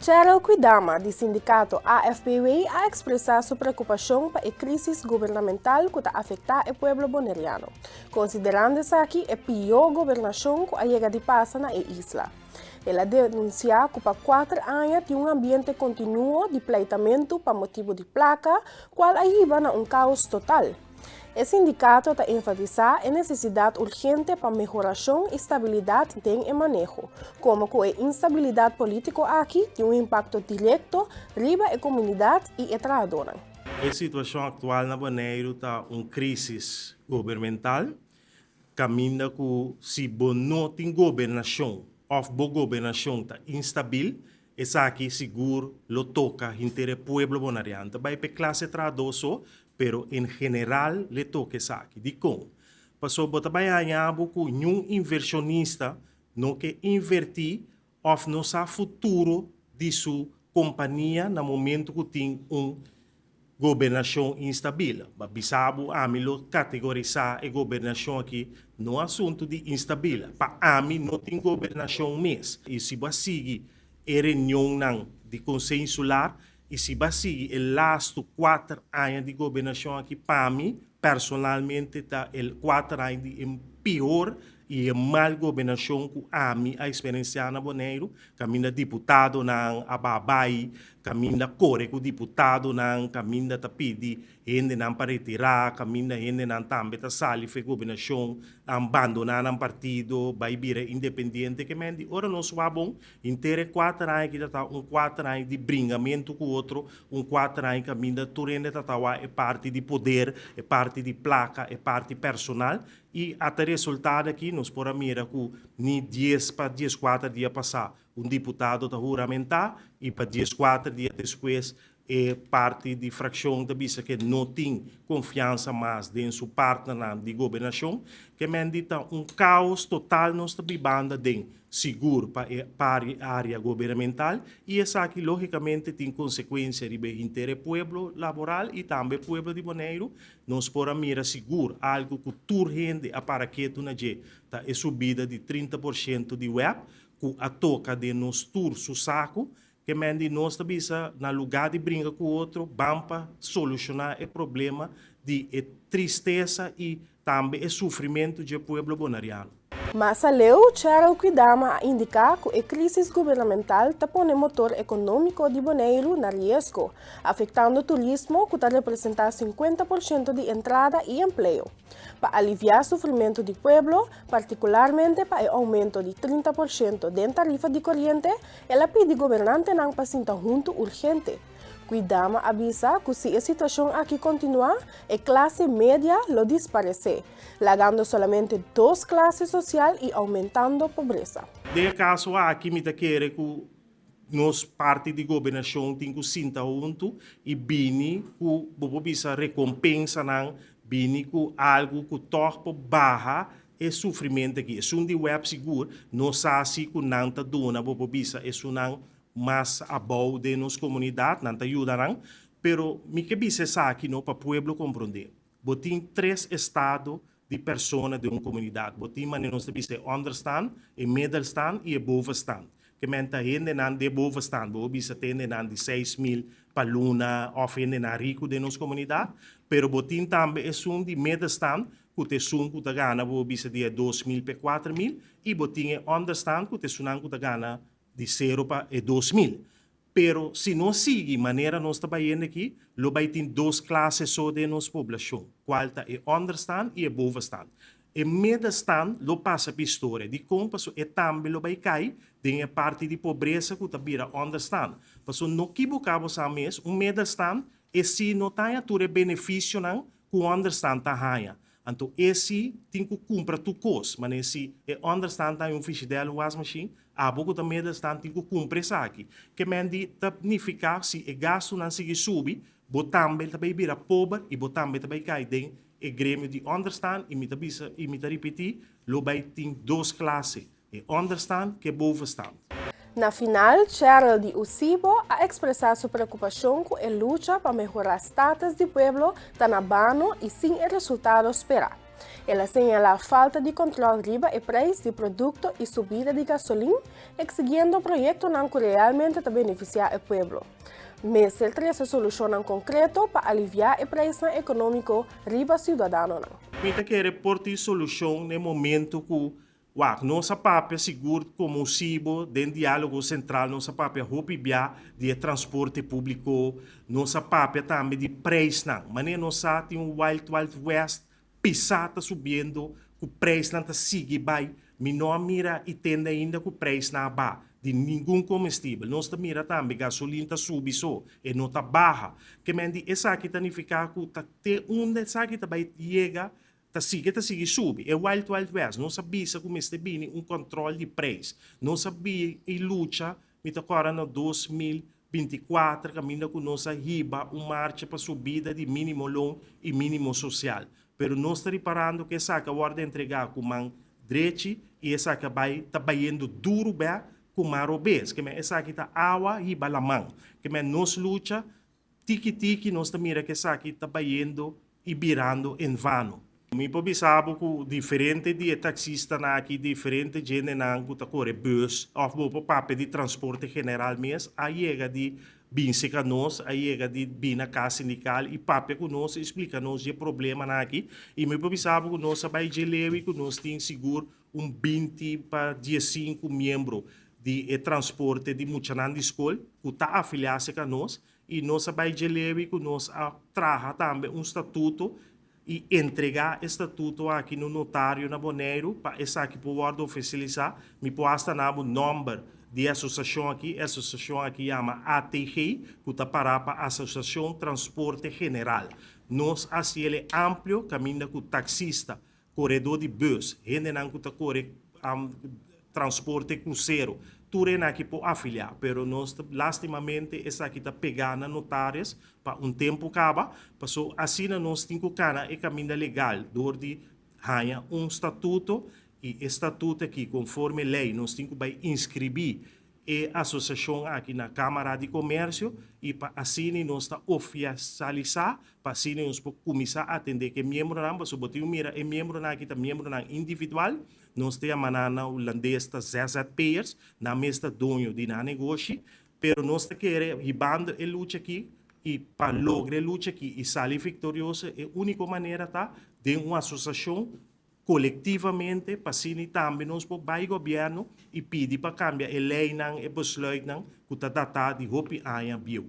Cheryl Kwidama di sindikato AFPW a ekspresá su preokupashon pa e krísis gubernamental ku ta afektá e pueblo boneriano, konsiderando esaki e pió gobernashon ku a yega di pasa na e isla. El a denunsiá ku pa kuater aña tin un ambiente kontinuo di pleitamentu pa motibu di plaka, kual a hiba na un kaos total. E sindikato ta enfatisá e nesesidat urgente pa mehorashon i stabilidat den e maneho, komo ku e instabilidat polítiko aki tin un impakto direkto riba e komunidat i e trahadónan. E situashon aktual na Boneiru ta un krísis gobermental, kaminda ku si bo no tin gobernashon òf bo gobernashon ta instabil, Esaki sigur lo toca henter e pueblo bonariano. Ta bay p'e clase trahadó so, pero en general le toca esaki. Dicon? Pasobra bo ta bay haña bo cu niun inversionista no ke inverti of no sa futuro di su compania na momento cu tin un Gobernashon instabil. Ba bisa bo ami lo kategorisá e gobernashon aki no asuntu di instabil. Pa ami no tin gobernashon mes. I si bo a sigui e reunionnan di Konseho Insular i si bo a sigui e lastu kuater aña di gobernashon aki pa mi personalmente ta e kuater aña di e pihor i e mal gobernashon ku ami a eksperensiá na Boneiru. Kaminda diputadonan a baha bai, kaminda kore ku diputadonan, kaminda ta pidi hendenan pa retirá, kaminda hendenan tambe ta sali for e gobernashon, a bandoná nan partido, bai bira independiente. Ke men di ora nos wak bon, henter e kuater aña aki ta ta un kuater aña di bringamentu ku otro, un kuater aña kaminda tur hende ta ta wak e parti di poder, e parti di plaka, e parti personal. I ata resultado aki nos por a mira ku ni dies pa dieskuater dia pasá un diputado ta huramentá i pa dieskuater dia despues e parti di frakshon ta bisa ke no tin konfiansa mas den su partnernan di gobernashon. Ke men di ta un kaos total nos ta bibanda den sigur pa e área gobernamental i esaki lógikamente tin konsekuensia riba e hinter e pueblo laboral i tambe e pueblo di Boneiru. Nos por a mira sigur algu ku tur hende a para ketu na dje, ta e subida di 30% di web ku a toka den nos tur su saku. Ke men di nos ta bisa na lugá di bringa ku otro, ban pa solushoná e problema di e tristesa i tambe e sufrimentu dje pueblo boneriano. Mas aleu, Cheryl Kwidama a indiká ku e krísis gubernamental ta pone motor ekonómiko di Boneiru na riesgo, afektando turismo ku ta representá 50% di entrada i empleo. Pa aliviá sufrimentu di pueblo, partikularmente pa e oumento di 30% den tarifa di koriente, el a pidi gobernantenan pa sinta huntu urgente. Kwidama a bisa ku si e situashon aki kontinuá, e klase media lo disparesé, lagando solamente dos klase sosial i oumentando pobresa. Den e kaso aki mi ta kere ku nos parti di gobernashon tin ku sinta huntu i bini ku, bo por bisa, rekompensanan, bini ku algu ku tòg por baha e sufrimentu aki. Esun di web sigur no sa si ku nan ta duna, bo por bisa, esunnan mas abou den nos komunidat, nan ta yuda nan, pero mi ke bisa esaki no pa pueblo komprondé. Bo tin tres estado di persona den un komunidat. Bo tin manera nos ta bisa e onderstand, e middelstand i e bovenstand. Ke men ta hendenan den bovenstand, bo por bisa ta hendenan di 6000 pa luna òf hendenan riku den nos komunidat, pero bo tin tambe esun di middelstand ku ta esun ku ta gana bo por bisa di e 2000 pa e 4000 i bo tin e onderstand ku ta esunnan ku ta gana di sero pa e 2000. Pero si nos sigui manera nos ta bayendo aki, lo bay tin dos klase so den nos poblashon, kual ta e onderstand i e bovenstand. E middenstand lo pasa pa historia. Dikon? Pasobra e tambe lo bay kai den e parti di pobresa ku ta bira onderstand. Pasobra no kibuká bo sa mes, un middenstand e si no ta haña tur e benefisionan ku un onderstand ta haña. Anto e si tin ku kumpra tur kos, manera si e onderstand ta haña un frigidèr, un wasmashin, abo ku ta middelstand tin ku kumpra esaki. Ke men di ta nifiká si e gastunan sigui subi, bo tambe ta bai bira pober i bo tambe ta bai kai den e gremio di onderstand i mi ta bisa i mi ta ripití, lo bai tin dos klase. E onderstand ke bovenstand. Na final, Cheryl di USIBO a ekspresá su preokupashon ku e lucha pa mehorá status di pueblo ta na bano i sin e resultado sperá. El a señalá falta di kòntròl riba e preis di produkto i subida di gasolin, eksigiendo proyektonan ku realmente ta benefisiá e pueblo. Mester trese solushonnan konkreto pa aliviá e preisnan ekonómiko riba siudadanonan. Mi ta kere por tin solushon na e momento ku wak nos a papia sigur komo sibo den Diálogo Sentral nos a papia hopi bia di e transporte públiko, nos a papia tambe di preisnan. Manera nos sa tin un wild wild west pisá ta subiendo ku preisnan ta sigui bai. Mi no a mira i tende ainda ku preisnan a baha di ningun komestibel. Nos ta mira tambe gasolin ta subi so, e no ta baha. Ke men di esaki ta nifiká ku ta te unda esaki ta bai yega ta sigui ta sigui subi. E wild wild west, nos a bisa ku mester bini un kòntròl di preis. Nos a bi i lucha, mi ta kòrda na 2024 kaminda ku nos a hiba un marcha pa subida di mínimo loon i mínimo sosial. Pero nos ta riparando ku esaki a wòrdu entregá ku man drechi i esaki a bai ta bayendo duru bèk ku man robes. Ke men esaki ta awa hiba laman. Ke men nos lucha tiki tiki nos ta mira ku esaki ta bayendo i birando en vano. Mi por bisa bo ku diferente di e taksistanan aki, diferente djendenan ku ta kore bus òf bo por papia di transporte general mes a yega di bin seka nos, a yega di bin na kas sindikal i papia ku nos i splika nos dje problemanan aki. I mi por bisa bo ku nos a bai dje lewi ku nos tin sigur un 20 pa 15 miembro di e transporte di muchanan di skol ku ta afiliá seka nos i nos a bai dje lewi ku nos a traha tambe un statuto i entregá e statuto aki na notario na Boneiru pa esaki por wòrdu ofisialisá. Mi por hasta duna bo nòmber di e asosiashon aki. E asosiashon aki yama ATG, ku ta pará pa Asosiashon Transporte General. Nos a hasié amplio kaminda ku taksista, koredó di bus, hendenan ku ta kore transporte krusero, tur aki por afiliá, pero nos lastimamente esaki ta pegá na notaris pa un tempu kaba, paso asina nos tin ku kana e kaminda legal dor di haña un statuto i e statuto aki konforme lei nos tin ku bai inskribí e asosiashon aki na Kámara di Komersio i pa asina nos ta ofisialisá, pa asina nos por kuminsá atendé ku e miembronan, pasobra bo tin ku mira e miembronan aki ta miembronan individual, nos ta yama nan na hulandes ta ZZP'ers, nan mes ta doño di nan negoshi, pero nos ta kere hibando e lucha aki i pa logra e lucha aki i sali viktorioso e úniko manera ta den un asosiashon kolektivamente pa asina tambe nos por bai gobièrnu i pidi pa kambia e leinan, e besluitnan ku ta datá di hopi aña bieu.